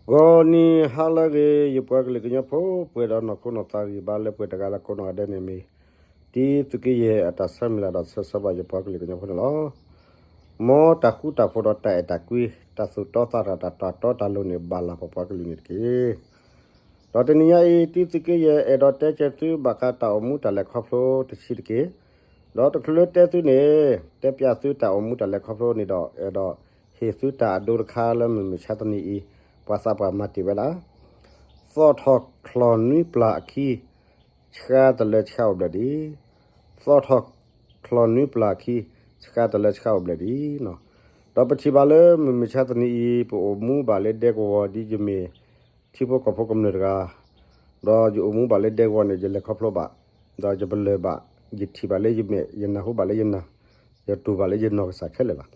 ဂီၤနံၤဟါလၢအဂ့ၤ ယပှၤကလုာ်ကညီဖိ ပှဲၤဒီးနီၢ်ခိနီၢ်သးဂံၢ်ဘါလၢပှဲၤတဂၤလၢကိးနီၢ်ဂၤဒဲးန့ၣ်မ့ၢ် တံသုးက့ယဲၢ်အတၢ်ဆၢမုၢ်လၢ်ဒီးဆၢဆၢဘၣ် ယပှၤကလုာ်ကညီဖိန့ၣ်လီၤ. မ်တၢ်ဃူတၢ်ဖိးဒီးတၢ်အဲၣ်တၢ်ကွံ တၢ်သိၣ်တီသးရၣ် တၢ်တီတၢ်လိၤန့ၣ် ဘၣ်လၢပပှၤကလုာ်န့ၣ်တက့ၢ်. ဒီးတနံၤညါအံၤ တံသုးက့ယဲၢ် အဲၣ်ဒိးတဲကဲသုဘၣ်ဃးတၢ်အိၣ်မူတၢ်လဲၤခီဖျိတဆံးတက့ၢ်. ဒီးတချုးလၢတဲသုန့ၣ် တဲပျးသုတၢ်အိၣ်မူတၢ်လဲၤခီဖျိန့ၣ်ဒီး အဲၣ်ဒိးဟ့ၣ်သုတၢ်အဒိတခါလၢမုၢ်မဆါတနံၤအံၤ ပှၤသးပှၢ်မၤတ့ၢ်ဝဲဒၣ် သီၣ်ထီၣ်ချီၣ်နွံပျၢ်အခံ ဆှါတလၢဆှါအိၣ်ဘျၢၣ်ဒံး, သီၣ်ထီၣ်ချီၣ်နွံပျၢ်အခံ ဆှါတလၢဆှါအိၣ်ဘျၢၣ်ဒံးနီၤ. ဒီးပထံၣ်ဘၣ်လၢမုၢ်မဆါတနံၤအံၤ ပအိၣ်မူဘၣ်လၢဒဲကဝီၤဒ်ယမ့ၢ် ထံဖိကီၢ်ဖိကမျၢၢ်တဂၤ, ဒီးယအိၣ်မူဘၣ်လၢဒဲကဝီၤန့ၣ် ယလဲၤခီဖျိဘၣ်, ဒီးယပလၢၢ်ဘၣ်, ယထံၣ်ဘၣ်လၢယမဲာ်, ယနၢ်ဟူဘၣ်လၢယနၢ်, ယတူၢ်ဘၣ်လၢယနီၢ်ကစၢ်ခဲလၢာ်လီၤ.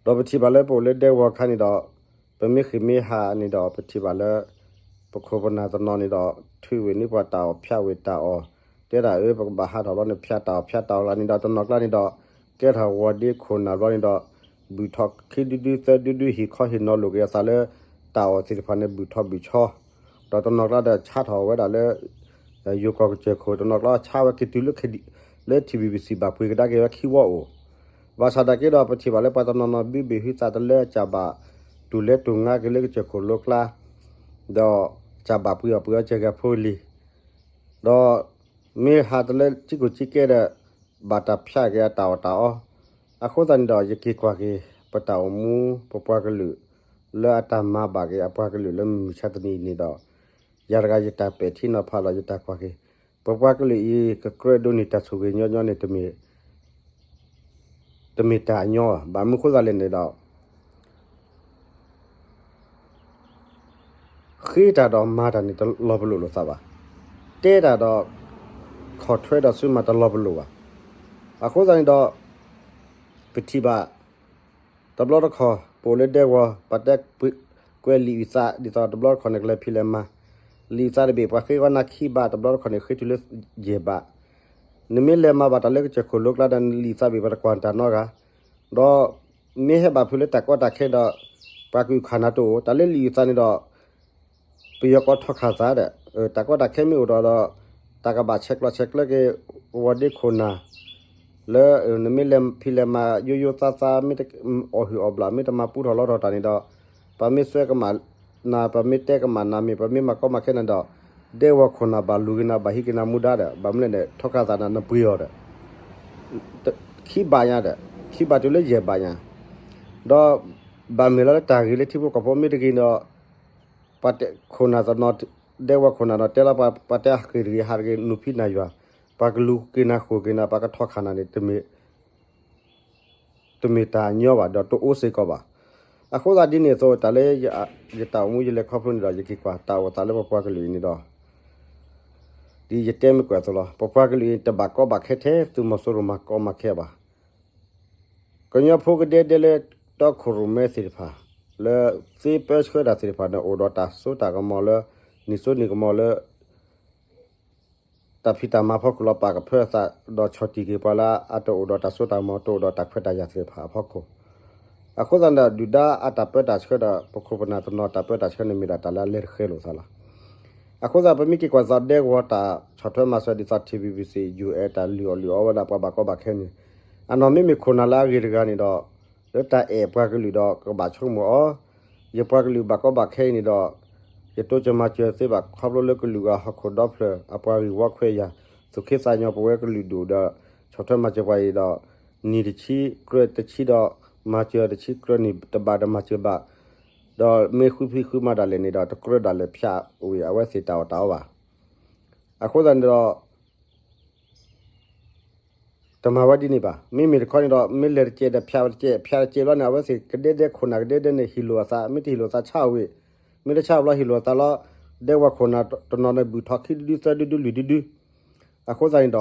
ဒီးပထံၣ်ဘၣ်လၢပအိၣ်လၢဒဲကဝီၤအခါန့ၣ်ဒီး ပမ့ၢ်ဃ့ၢ်မ့ၢ်ဟးန့ၣ်ဒီး ပထံၣ်ဘၣ်လၢ ပခိၣ်ပနၢ်တနီၤန့ၣ်ဒီး ထုးဝဲန့ၢ်ပှၤတၢ်အီၣ်ဖၠးဝဲတၢ်အီၣ်, တဲဒၣ်အၢ ပကဘၣ်ဟးထီၣ်လီၤန့ၣ် ဖၠးတၢ်အီၣ်ဖၠးတၢ်အီၣ်လၢန့ၣ်ဒီး တနီၤကျါန့ၣ်ဒီး ကဲထီၣ်ဂီၤဒ့ခိၣ်နၢ်ဘျီန့ၣ်ဒီး ဘုၣ်ထီၣ်ခံဒုဒုသၢဒုဒု ဟ့ၣ်ခီဟ့ၣ်နီၤလိာ်က့ၤအသးလၢ တၢ်အီၣ်သ့ၣ်တဖၣ်န့ၣ် ဘုၣ်ထီၣ်ဘုၣ်ဆီ, ဒီးတနီၤကျါဒီးဆါထီၣ်ဝဲဒၣ်လၢ ယိၤကီၢ်ကစၢၢ်ခိၣ် တနီၤကျါဆါဝဲက့ၤတုၤလၢ လၢ ထံဘံၣ်ဘံၣ်စံၣ် ဘၣ်ပှ့ၤကဒါက့ၤဝဲခံဝီအိၣ်, ဘၣ်ဆၣ်ဒၣ်က့ဒီး ပထံၣ်ဘၣ်လၢပှၤတနီၤနီၤဘုဘ့ၣ်ဟုသးတလၢ ကၢ်ဘၣ်တူၢ်လဲတူၢ်ငါက့ၤလၢကစၢၢ်ခိၣ်လိကျါ, ဒီးကၢ်ဘၣ်ပှ့ၤအီၣ်ပှ့ၤအီကဲဂၤဖိလံၤ, ဒီးမ့ၢ်ဟးတလၢကံၢ်ကိၣ်ကံၢ်ကဲဒီး ဘၣ်တၢ်ဖၠးက့ၤအတၢ်အီၣ်တၢ်အီ, အဃိသတးန့ၣ်ဒီး ယက့ၤကွၢ်က့ၤ ပတၢ်အိၣ်မူ ပပှၤကလုာ် လၢအတၢ်မၤဘၣ်က့ၤအပှၤကလုာ်လၢမုၢ်မဆါတနံၤအံၤန့ၣ်ဒီး ယၤတဂၤယတၢ်ပဲာ်ထံနီၤဖးဒီး ယတၢ်ကွၢ်က့ၤ ပပှၤကလုာ်အံၤ ကကြၢးဒိးန့ၢ်တၢ်ဆိၣ်ဂ့ၤညီညီန့ၣ် တမ့ၢ်တၢ်အညီဘၣ်. ဘၣ်မနုၤဃိသတးလဲၣ်န့ၣ်ဒီး ဃ့တၢ်ဒီးမၤတၢ်န့ၣ် တလီၤပလိာ်လိာ်သးဘၣ်. တဲတၢ်ဒီး ခီၣ်ထွဲဒီးစုမၤတလီၤပလိာ်ဘၣ်. အဃိသတးန့ၣ်ဒီး ပထံၣ်ဘၣ် တဘျီတခီၣ် ပအိၣ်လၢဒဲကဝီၤ ပတဲ ကွဲးလံာ်အုၣ်သး ဒ်သိးတဘျီတခီၣ်န့ၣ် ကလဲၤဖံးလဲၤမၤ လံာ်အုၣ်သးတဘ့ၣ် ပှၤဃ့ဝဲနၤခံဘး တဘျီတခီၣ်န့ၣ် ဃ့တုၤလၢယဲၢ်ဘး, နမ့ၢ်လဲၤမၤဘၣ်တၢ်လၢကစၢၢ်ခိၣ်လိကျါဒီး နလံာ်အုၣ်သးတဘ့ၣ် ပှၤတကွၢ်တၢ်နီတဂၤ, ဒီးမ့ၢ်ဟဲဘၣ်ဖုးလၢတၢ်ကီတၢ်ခဲဒီး ပှၤကအုၣ်ခးနၤတအိၣ်, တၢ်လၢလံာ်အုၣ်သးန့ၣ်ဒီး ပယီၤကိးထီၣ်ခးသးဒီး တၢ်ကီတၢ်ခဲမ့ၢ်အိၣ်ဒီးဒီး တၢ်ကဘၣ်ဆဲးကျိးဆဲးကျၢက့ၤ ဂီၤဒ့ခိၣ်နၢ် လၢ နမ့ၢ်လဲၤဖံးလဲၤမၤယိယိသးသး မ့ၢ်တအီၣ်ဟုၣ်အီၣ်ဘျၣ် မ့ၢ်တမၤပူထီၣ်လီထီၣ်တၢ်န့ၣ်ဒီး ပှၤမ့ၢ်စွဲကမၣ်နၤ ပှၤမ့ၢ်တဲကမၣ်နၤမ့ၢ် ပှၤမ့ၢ်မၤကီမၤခဲနၤဒီး ဒဲကဝီၤခိၣ်နၢ်ဘၣ်လူၤက့ၤနၤ ဘၣ်ဟံးက့ၤနၤမူဒါဒီး ဘၣ်မနုၤလဲၣ်န့ၣ် ထီၣ်ခးသးနၤ နပှ့ၤအီၤဒီး ခံဘးညါဒီး ခံဘးတုၤလၢယဲၢ်ဘးညါ ဒီး ဘၣ်မ့ၢ်လၢလၢတၢ်ဂ့ၤလၢထံဖိကီၢ်ဖိမ့ၢ်တဂ့ၤဒီး ပှၤတဲခိၣ်နၢ်တနီၤ ဒဲကဝီၤခိၣ်နၢ်နီၤ တဲလီၤပှၤ ပှၤတဲဟးဃ့ၢ်တဂ့ၤ ဟးတဂ့ၤ နူၤဖံးနၢ်ယွၤ ပှၤကလူၤက့ၤနၤဃိာ်က့ၤနၤ ပှၤကထီၣ်ခးနၤန့ၣ် တမ့ၢ်တၢ်အညီဘၣ် ဒီးတအိၣ်စ့ၢ်ကီးဘၣ်. အဃိသတးဒ်န့ၣ်အသိး တၢ်လၢယတၢ်အိၣ်မူယလဲၤခီဖျိန့ၣ်ဒီး ယက့ၤကွၢ်တၢ်အိၣ်သးလၢပပှၤကလုာ်အံၤန့ၣ်ဒီး ဒ်ယတဲမ့ၢ်ကွၢ်အသိးလီၤ. ပပှၤကလုာ်အံၤ တဘၣ်ကီဘၣ်ခဲထဲ သုးမီၤစိရိၤမၤကီမၤခဲဘၣ်. ကညီဖိကဒဲဒဲလၢ တီခိၣ်ရိၣ်မဲသ့ၣ်တဖၣ် လၢသ့ပၢဆှၢတၢ်သ့ၣ်တဖၣ်န့ၣ် အိၣ်ဒီးတၢ်စိတၢ်ကမီၤလၢ နံၣ်စိနံၣ်ကမီၤလၢ တၢ်ဖံးတၢ်မၤဖီခိၣ်လီၤ ပာ်ကဖၢအသး ဒီးဆီၣ်တံၢ်က့ၤပှၤလၢအတအိၣ်ဒီးတၢ်စိတၢ်ကမီၤ တအိၣ်ဒီးတၢ်ခွဲးတၢ်ယာ်သ့ၣ်တဖၣ်အဖီခိၣ် အဃိသတးဒီး ဒုၣ်ဒါအတၢ်ပၢတၢ်ဆှၢဒီး ပခိၣ်ပနၢ်တနီၤတၢ်ပၢတၢ်ဆှၢန့ၣ်မ့ၢ်ဒၣ်တၢ်လၢအလဲၤတဃဲလိာ်သးလီၤ. အဃိသတး ပမ့ၢ်က့ၤကွၢ်သးဒဲကဝီၤတၢ်ဆီၣ်ထွဲမၤစၢၤဒ်သိး ထံဘံၣ်ဘံၣ်စံၣ် ယူၢ်အဲၣ် တၢ်လုၢ်အီၣ်လုၢ်အီဝဲဒၣ်ပှၤဘၣ်ကီဘၣ်ခဲန့ၣ် အနီၢ်မ့မ့ၢ်ခိၣ်နၢ်လၢအဂ့ၤတဂၤန့ၣ်ဒီး လၢတၢ်အဲၣ်ပှၤကလုာ်ဒီးကဘၣ်ဆိကမိၣ်အီၤ ယပှၤကလုာ်ဘၣ်ကီဘၣ်ခဲအံၤန့ၣ်ဒီး ယတိစၢၤမၤစၢၤသ့ဘၣ်ခီဖျိလၢကလုာ်ဂၤဟီၣ်ခိၣ်ဒီဖျၢၣ် အပှၤဂ့ၢ်ဝီခွဲးယာ် သူၣ်က့သးကညီၤပဝဲကလုာ်ဒူၣ်ဒီး ဆီၣ်ထွဲမၤစၢၤပှၤအံၤဒီး နံၤတဆံကြၢးတဆံဒီး မၤစၢၤတဆံကြၢးနံၣ်တဘၣ်ဒီးမၤစၢၤဘၣ် ဒီးမ့ၢ်ဃုဖံးဃုမၤဒၣ်လဲာ်န့ၣ်ဒီး တကြၢးဒၣ်လဲာ်ဖၠးဝံၤအဝဲသ့ၣ်တၢ်အီၣ်တၢ်အီဘၣ်. အဃိသတးန့ၣ်ဒီး တမၤဝဲဒ်န့ၣ်ဘၣ်. မ့မ့ၢ်တခီန့ၣ်ဒီး မ့ၢ်လဲၤတကဲးဒီးဖၠးဝဲတကဲး ဖၠးတကဲးဘျီန့ၣ် အဝဲသ့ၣ်ကဒဲဒဲခိၣ်နၢ်ကဒဲဒဲန့ၣ် ဟ့ၣ်လိာ်အသး မ့ၢ်တဟ့ၣ်လိာ်သးဆါဝံၤ မ့ၢ်တဆါဘျီဟ့ၣ်လိာ်အသးလီၤ ဒဲဝီၤခိၣ်နၢ်တနီၤန့ၣ် ဘုၣ်ထီၣ်ခံဒုဒုသၢဒုဒုလွံၢ်ဒုဒု အဃိသတးန့ၣ်ဒီး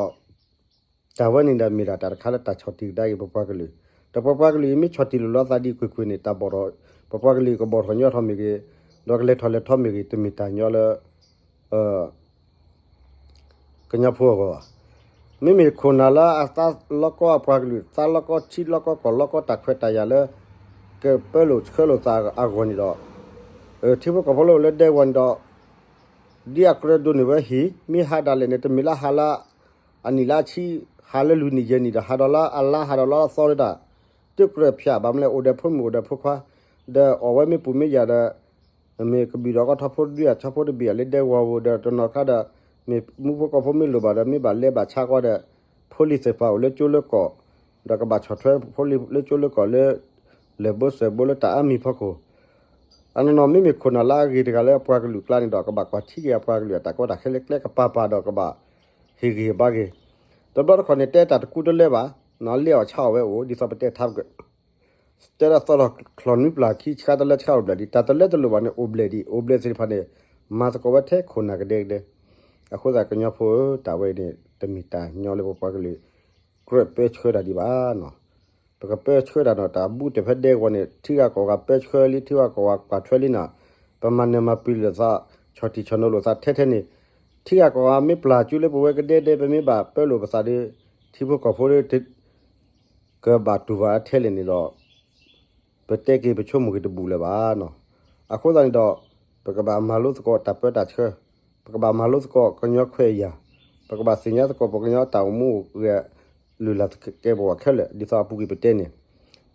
တၢ်ဝဲန့ၣ်ဒီးမ့ၢ်ဒၣ်တၢ်တခါလၢတၢ်ဆီၣ်တံၢ်ကဒါက့ၤ ပပှၤကလုာ်, ဒီးပပှၤကလုာ်အံၤမ့ၢ်ဆီၣ်တံၢ်လိာ်လီၤသးဒ်ကွ့ၢ်ကွ့ၢ်န့ၣ် တၢ်ဘီၣ်ထီၣ်, ပပှၤကလုာ်ကဘီၣ်ထီၣ်ညီထီၣ်မ့ၢ်ဂ့ၤ, ဒီးကလဲၤထီၣ်လဲၤထီမ့ၢ်ဂ့ၤ တမ့ၢ်တၢ်ညီလၢ ကညီဖိအဂီၢ်ဘၣ်. မ့မ့ၢ်ခိၣ်နၢ်လၢအသးလီကီအပှၤကလုာ် သးလီကီထံလီကီကီၢ်လီကီတၢ်ခွဲးတၢ်ယာ်လၢ ကပၢလိာ်ဆှၢလိာ်သးအဂီၢ်န့ၣ်ဒီး ထံဖိကီၢ်ဖိလၢအိၣ်လၢဒဲကဝီၤန့ၣ်ဒီး ဒ်အကြၢးဒိးန့ၢ်ဝဲဟံၣ် မ့ၢ်ဟးဒၣ်လဲာ်န့ၣ် တမ့ၢ်လၢဟးလၢ အနံၣ်လၢအဆံ, ဟးလၢလွံၢ်နံၣ်ယဲၢ်နံၣ်ဒီး ဟးဒီးလၢအလါ ဟးဒီးလၢအသီဒၣ်, တကြၢးဖၠးဘၣ်မလဲၣ် အိၣ်ဒီးဖိမုၣ်အိၣ်ဒီးဖိခွါ, ဒီးအီၣ်ဝဲမ့ၢ်ပူၤမ့ၢ်ယာ်ဒီး မ့ၢ်ကဘုၣ်ဒီးကီၢ်ထီဖိတဒု အဆီဖိတဘ့ၣ်အလၢဒဲကဝီၤပူၤဒီး တနီၤခါဒီး မ့ၢ်မူဖိကီၢ်ဖိမ့ၢ်လိၣ်ဘၣ်ဒီး မ့ၢ်ဘၣ်လဲဘၣ်ဆါဃီဒီး ဖိလံၤသ့ၣ်တဖၣ်အိၣ်လၢကၠိလၢကီၢ် ဒီးကဘၣ်ဆီၣ်ထွဲဖိလံၤလၢကၠိလၢကီၢ်လၢ လဲၤဘိစဲးဘိလၢတၢ်အါမံၤဖီခိၣ် အနီၢ်နီၢ်မ့မ့ၢ်ခိၣ်နၢ်လၢအဂ့ၤတဂၤလၢအပှၤကလုာ်ကျါန့ၣ်ဒီး ကဘၣ်ကွၢ်ထံက့ၤအပှၤကလုာ်အတၢ်ကီတၢ်ခဲလၢကျဲကပၤပၤဒီးကဘၣ်ဟ့ၣ်ဂံၢ်ဟ့ၣ်ဘါက့ၤ, တဘျီတခီၣ်န့ၣ် တဲတၢ်တကူတလၢဘၣ်, လဲအီၣ်ဆါအီၣ်ဝဲအိၣ် ဒ်သိးပတဲထါ တဲဒၣ်သီထီၣ်ချီၣ်နွံပျၢ်ခံ ဆှါတလၢဆှါအိၣ်ဘျဲၣ်ဒံး တၢ်တလၢတလိၣ်ဘၣ်န့ၣ် အိၣ်ဘျဲၣ်ဒံး အိၣ်ဘျဲၣ်သ့ၣ်တဖၣ်န့ၣ် မၤသကိးဝဲထဲခိၣ်နၢ်ကဒဲကဒဲ, အဃိသတးကညီဖိဧၢ တၢ်ဝဲအံၤန့ၣ် တမ့ၢ်တၢ်ညီလၢပပှၤကလုာ် ကြၢးပၢဆှၢတၢ်ဒံးဘၣ်နီၤ, ပကပၢဆှၢတၢ်နီၤ တၢ်ဘူးတဲာ်ဖဲဒဲကဝီၤန့ၣ် ထံဂၤကီၢ်ဂၤပၢဆှၢလံ ထံဂၤကီၢ်ဂၤကွၢ်ထွဲလံနီၤ, ပမၤနၢၤမၤပျံၤလိာ်သး ဆီၣ်တံၢ်ဆီၣ်နိလိာ်သးထဲထဲန့ၣ်, ထံဂၤကီၢ်ဂၤမ့ၢ်ပျၢ်ကၠိလၢပဝဲကဒဲဒဲ ပမ့ၢ်ဘၣ်ပၢလိာ်ပသးဒီး ထံဖိကီၢ်ဖိဒီး ကဘၣ်တူၢ်ဘၣ်ထဲလဲၣ်န့ၣ်ဒီး ပတဲက့ၤပဆိကမိၣ်က့ၤတဘူၣ်လၢၤဘၣ်နီၤ, အဃိသတးန့ၣ်ဒီး ပကဘၣ်မၤလိသကိးတၢ်ပၢတၢ်ဆှၢ, ပကဘၣ်မၤလိသကိးကညီခွဲးယာ်, ပကဘၣ်သ့ၣ်ညါသကိးပကညီတၢ်အိၣ်မူအိၣ်ဂဲၤ လုၢ်လၢ်ကဲပဝဲခဲလၢာ် ဒ်သိးအပူၤကွံာ်ပတဲန့ၣ်,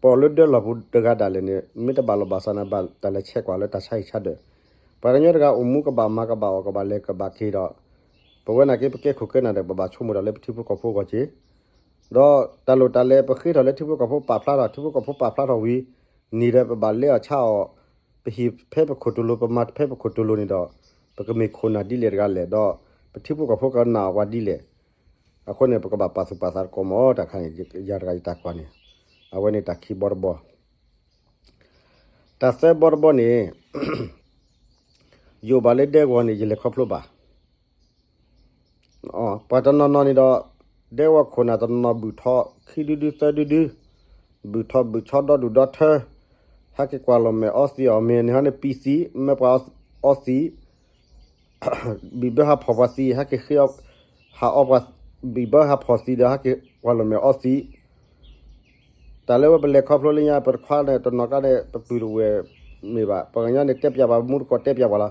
ပအိၣ်လၢဒၢလီၢ်ပူၤတဂၤဒၣ်လဲာ်န့ၣ် မ့ၢ်တဘၣ်လီၢ်ဘၣ်စးန့ၣ် ဘၣ်တၢ်လဲၤဆဲးကွၢ်လၢတၢ်ဆါဟံၣ်ဆါဒၢး, ပှၤကညီတဂၤအိၣ်မူကဘၣ်မၤကဘၣ်အီၣ်ကဘၣ်လဲၤကဘၣ်က့ၤဒီး ပဝဲနာ်က့ပကဲခိၣ်ကဲနၢ်ဒီး ပဘၣ်ဆိကမိၣ်တၢ်လၢပထံဖိကီၢ်ဖိအဂီၢ်က့ၤ ဒီးတၢ်လိၣ်တၢ်လဲၤပဃ့ထီၣ်လၢထံဖိကီၢ်ဖိပာ်ဖျါထီၣ် ထံဖိကီၢ်ဖိပာ်ဖျါထီၣ်ဝံၤ န့ၣ်ဒီးပဘၣ်လဲအီၣ်ဆါအီၣ်, ပဟ့ၣ်ဖဲပခိၣ်တိၤလိၤ ပမၤဖဲပခိၣ်တိၤလိၤန့ၣ်ဒီး ပကမ့ၢ်ခိၣ်နၢ်ဒ်လဲၣ်တဂၤလဲၣ်ဒီး ပထံဖိကီၢ်ဖိကနာ်အီၤပှၤဒ်လဲၣ်, အဃိန့ၣ် ပကဘၣ်ပာ်သူၣ်ပာ်သးတကိးမး တၢ်ခါန့ၣ် ယၤတဂၤယတၢ်ကွၢ်န့ၣ်, အဝဲန့ၣ်တၢ်ခံဘီတဘီ, တၢ်သၢဘီတဘီန့ၣ် ယအိၣ်ဘၣ်လၢဒဲကဝီၤန့ၣ် ယလဲၤခီဖျိဘၣ် ပှၤတနီၤနီၤန့ၣ်ဒီး ဒဲကဝီၤခိၣ်နၢ်တနီၤနီၤဘုၣ်ထီၣ် ခံဒုဒုသၢဒုဒု, ဘုၣ်ထီၣ်ဘုၣ်ဆီဒီဒူၣ်ဒီထၢ, ဟဲက့ၤကွၢ်လီၤမဲာ်အီသံးအီၣ်မ့ၢ်န့ၣ်ဟီန့ၣ် ပံသံး မ့ၢ်ပှၤအီသံး ဘံၣ်ဘၢဟးဖီၣ်ပှၤသံး ဟဲက့ၤဃ့ ဟးအီပှၤ ဘံၣ်ဘၢဟးဖီၣ်သံးဒီး ဟဲက့ၤကွၢ်လီၤမဲာ်အီသံး, တၢ်လၢဝဲပလဲၤခီဖျိလၢညါ ပတခွါန့ၣ် တနီၤကျါန့ၣ် ပပုၢ်တဝဲၢ်မ့ၢ်ဘၣ် ပှၤကညီန့ၣ် တဲပျးပှၤ မူတကိးတဲပျးပှၤလီၤ.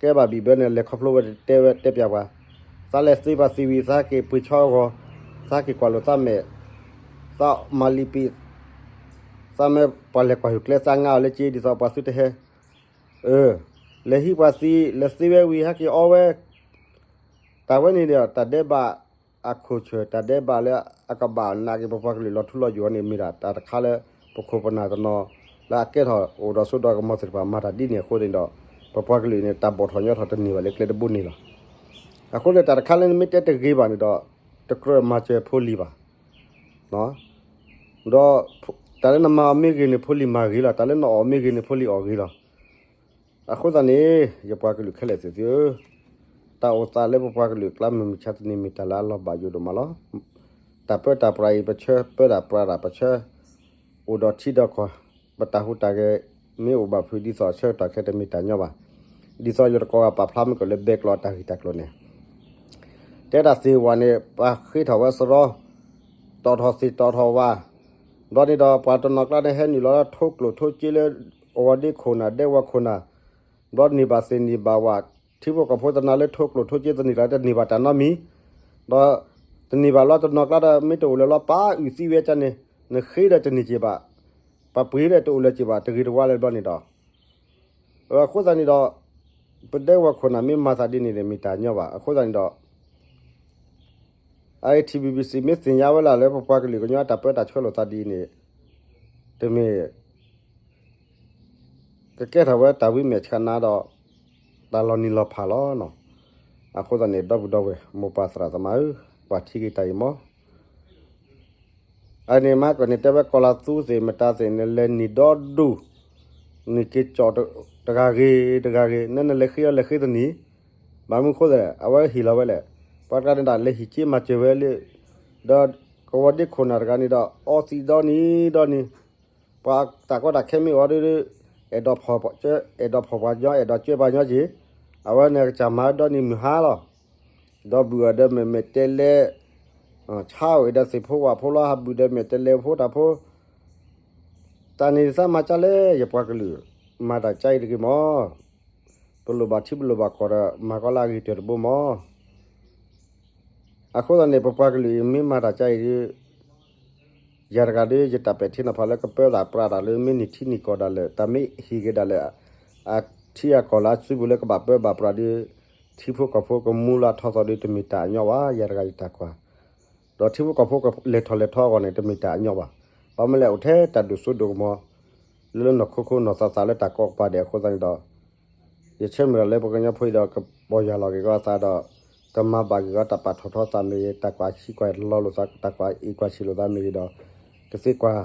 ကဲဘၣ်ဘံၣ်ဘၢန့ၣ် လဲၤခီဖျိဝဲတဲဝဲတဲပျးပှၤ, သးလဲၤသံပှၤသံးဝံၤ သးဟဲက့ၤပှ့ၤဆီဂီၤ, သးဟဲက့ၤကွၢ်လိာ်သးမဲာ်, သးမၤလံပံး, သးမ့ၢ်ပှၤလဲၤကွၢ်ဟုၣ်ကျဲ သးငါအီၤလၢက့ ဒ်သိးပှၤသုတဟဲ လဲၤဟံးပှၤသံး လဲၤသံဝဲဝံၤ ဟဲက့ၤအီဝဲ, တၢ်ဝဲန့ၣ်ဒီး တၢ်ဒဲးဘးအခိၣ်ဆၢၣ် တၢ်ဒဲးဘးလၢအကဘၣ်နာ်က့ၤပပှၤကလုာ်လီၤထူလီၤယိာ်န့ၣ် မ့ၢ်ဒၣ်တၢ်တခါလၢ ပခိၣ်ပနၢ်တနီၤ လၢအကဲထီၣ်အိၣ်ဒီးစိဒီးကမီၤသ့ၣ်တဖၣ်မၤတၢ်ဒ်န့ၣ်အဃိန့ၣ်ဒီး ပပှၤကလုာ်န့ၣ် တၢ်ဘီၣ်ထီၣ်ညီထီၣ်တန့ၢ်ဘၣ်လၢကျဲတဘိန့ၣ်လီၤ. အဃိန့ၣ် တၢ်တခါလၢနမ့ၢ်တဲတဂ့ၤဘၣ်န့ၣ်ဒီး တကြၢးမၤစၢၤဖိလံၤဘၣ် ဒီးတၢ်လၢနမၤအီၤမ့ၢ်ဂ့ၤန့ၣ် ဖိလံၤမၤဂ့ၤလီၤ. တၢ်လၢနအီၣ်မ့ၢ်ဂ့ၤန့ၣ် ဖိလံၤအီၣ်ဂ့ၤလီၤ. အဃိသတးန့ၣ် ယပှၤကလုာ်ခဲလၢာ်သ့ၣ်သုဧၢ, တၢ်အိၣ်သးလၢပပှၤကလုာ်အကျါ မုၢ်မဆါတနံၤမ့ၢ်တၢ်လၢအလီၤဘၣ်ယိၣ်ဒိၣ်မးလီၤ. တၢ်ပၢတၢ်ပြးအံၤ ပဆၢပၢတၢ်ပြးတၢ်ပဆၢ အိၣ်ဒီးထံဒီးကီၢ် ပတၢ်ဟူးတၢ်ဂဲၤ မ့ၢ်အိၣ်ဘၣ်ဖုး ဒ်သိးဆၢကတီၢ်ခဲ တမ့ၢ်တၢ်ညီဘၣ်. ဒ်သိးယတကိးဂၤပာ်ဖျါမ့ၢ်ကီးလၢဘဲကျိာ်အတၢ်ဂ့ၢ်တၢ်ကျိၤန့ၣ် တဲဒၣ်သ့ၣ်ဝဲန့ၣ် ပှၤဃ့ထီၣ်ဝဲစရီ တီၣ်ထီၣ်သ့ၣ်တီၣ်ထီၣ်ဝါ, ဘျီန့ၣ်ဒီး ပှၤတနီၤကျါန့ၣ် ဟဲနုာ်လီၤလၢထိကျိၣ်ထိစ့လၢ အဝီၤဒ့ခိၣ်နၢ် ဒဲဝီခိၣ်နၢ်, ဘျီန့ၢ်ဘၣ်သ့ၣ်န့ၢ်ဘၣ်ဝၣ်, ထံဖိကီၢ်ဖိတနၤလၢထိကျိၣ်ထိစ့သန့ၤကျါ တန့ၢ်ဘၣ်တၢ်နီတမံၤ, ဒီးတန့ၢ်ဘၣ်လီၤ တနီၤကျါဒီး မ့ၢ်တအိၣ်လၢၤလီၤ ပာ်အုၣ်သံဝဲကန့ၣ်, နဃ့ဒီးတန့ၢ်က့ၤဘၣ်, ပှၤပှ့ၤဒီးတအိၣ်လၢၤက့ၤဘၣ် တဂ့ၤတဝါလၢၤဘျီန့ၣ်ဒီး အဃိသတးန့ၣ်ဒီး ပဒဲဝီခိၣ်နၢ်မ့ၢ်မၤသးဒ်န့ၣ်န့ၣ် မ့ၢ်တၢ်ညီဘၣ်. အဃိသတးန့ၣ်ဒီး အ ထံဘံဘံစံ မ့ၢ်သ့ၣ်ညါဝဲလၢ်လၢ ပပှၤကလုာ်ကညီအတၢ်ပၢတၢ်ဆှၢလိာ်သးဒ်အံၤန့ၣ် တမ့ၢ် ကကဲထီၣ်ဝဲတၢ်ဝံမဲာ်ဆှးနါဒီး တၢ်လီၤနံၤလီၤဖးလီၤ. အဃိသတးန့ၣ် ဒီပုၢ်ဒီဝဲၢ် မိၢ်ပၢ်သရၣ်သမါဧၢ, ကွၢ်ထံက့ၤတၢ်အံၤမး အန့ၣ်မးကီးန့ၣ် တဲဝဲကီၢ်လၤသူသ့ၣ်မတၤသ့ၣ်န့ၣ် လဲၤနံၣ်ဒီဒူၣ်, နံၣ်က့ၤကၠီၣ်တဂၤဂ့ၤတဂၤဂ့ၤ နဲနလဲၤဃ့အီၤလဲၤဃ့တနံၣ်, ဘၣ်မနုၤဃိသလဲၣ် အဝဲဟ့ၣ်လီၤဝဲလဲၣ်, ပှၤတဂၤန့ၣ်ဒၣ်လဲၤဟံၣ်က့ၤမၤစၢၤဝဲလၢ, ဒီးကဝီၤဒ့ခိၣ်နၢ်တဂၤန့ၣ်ဒီး အီသံးဒီနံၤဒီနံၤ, ပှၤတၢ်ကီတၢ်ခဲမ့ၢ်အိၣ်ဒီး အဲၣ်ဒိးဖီၣ်ပှၤညီ အဲၣ်ဒိးကၢပှၤညီက့ၤ, အဝဲန့ၣ်ကစၢ်မၤဒီနံၤမုၢ်ဟါလီၤ. ဒီးဘုၣ်အီၤဒီးမဲာ်မဲာ်တဲးလဲး, ဆါအိၣ်အံၤဒီးသ့ၣ်ဖိဝၣ်ဖိလီၤ ဟးဘုၣ်ဒီးမဲာ်တဲးလဲးဖိတၢ်ဖိ, တၢ်န့ၣ်သးမၤကၢ်လဲၣ် ယပှၤကလုာ် မၤတၢ်ကါအံၤတဂ့ၤမၢ်, ပလိၣ်ဘၣ်ထံပလိၣ်ဘၣ်ကီၢ်ဒီး မၤကီလၢအဂ့ၤတၢၢ်တဘိမၢ်. အဃိသတးန့ၣ် ပပှၤကလုာ်အံၤ မ့ၢ်မၤတၢ်ကါအံၤဒီး ယၤတဂၤဒီး ယတၢ်ပဲာ်ထံနီၤဖးလၢကပၢတၢ်ပြးတၢ်လၢ မ့ၢ်နံၣ်ထံနံၣ်ကီၢ်ဒၣ်လဲာ် တၢ်မ့ၢ်ဟ့ၣ်က့ၤဒၣ်လဲာ် အထံအကီၢ်လၢအစုပူၤလၢကဘၣ်ပၢဘၣ်ပြးဒီး ထံဖိကီၢ်ဖိကမူလၢထီသီဒီး တမ့ၢ်တၢ်အညီဘၣ် ယၤတဂၤယတၢ်ကွၢ် ဒီးထံဖိကီၢ်ဖိကလဲၤထီၣ်လဲၤထီအဂီၢ်န့ၣ် တမ့ၢ်တၢ်အညီဘၣ်. ဘၣ်မနုၤလဲၣ် အိၣ်ထဲတၢ်ဒိၣ်စိဒိၣ်ကမီၤ လၢလၢနီၢ်ခိခိၣ်နီၢ်သးသးလၢတၢ်ကိးကပၤဒဲးအဃိသတးန့ၣ်ဒီး ယဆၢမုၢ်လၢ်လၢပှၤကညီဖိအံၤဒီး ကပီၢ်ယၢ်လီၤက့ၤကီးအသးဒီး ကမၤဘၣ်က့ၤကီးတၢ်ပာ်ထီၣ်ထီသးမ့ၢ်ဂ့ၤ တၢ်ကွၢ်ဆံးကွၢ်လီလိာ်သး တၢ်ကွၢ်အ့ၣ်ကွၢ်ဆံးလိာ်သးမ့ၢ်ဂ့ၤဒီး ကသ့ကွၢ်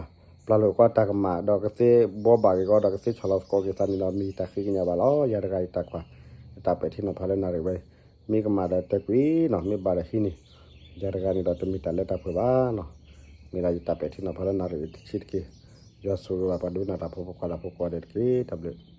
ပျၢ်လိာ်ကီးတၢ်ကမၣ်ဒီး ကသ့ဘှီဘၣ်က့ၤကီးဒီး ကသ့ဆီၣ်လီၤသကိးက့ၤသးန့ၣ်ဒီး မ့ၢ်ယတၢ်ဃ့ကညးဘၣ်လီၤ. ယၤတဂၤယတၢ်ကွၢ် ယတၢ်ပဲာ်ထံနီၤဖးလၢနၣ်ရံၣ်ဝဲ မ့ၢ်ကမၣ်ဒီးတဲကွံာ်နီၤ မ့ၢ်ဘၣ်ဒီးဟံးန့ၢ် ယၤတဂၤန့ၣ်ဒီး တမ့ၢ်တၢ်လၢတၢ်ပှဲၤဘၣ်နီၤ. မ့ၢ်ဒၣ်ယတၢ်ပဲာ်ထံနီၤဖးလၢနၣ်ရံၣ်တဆံတက့ၢ်. ယွၤဆိၣ်ဂ့ၤဘၣ်ပှၤဒိကနၣ်တၢ်ဖိကိးဂၤဒဲးတက့ၢ်. တၢ်ဘျုး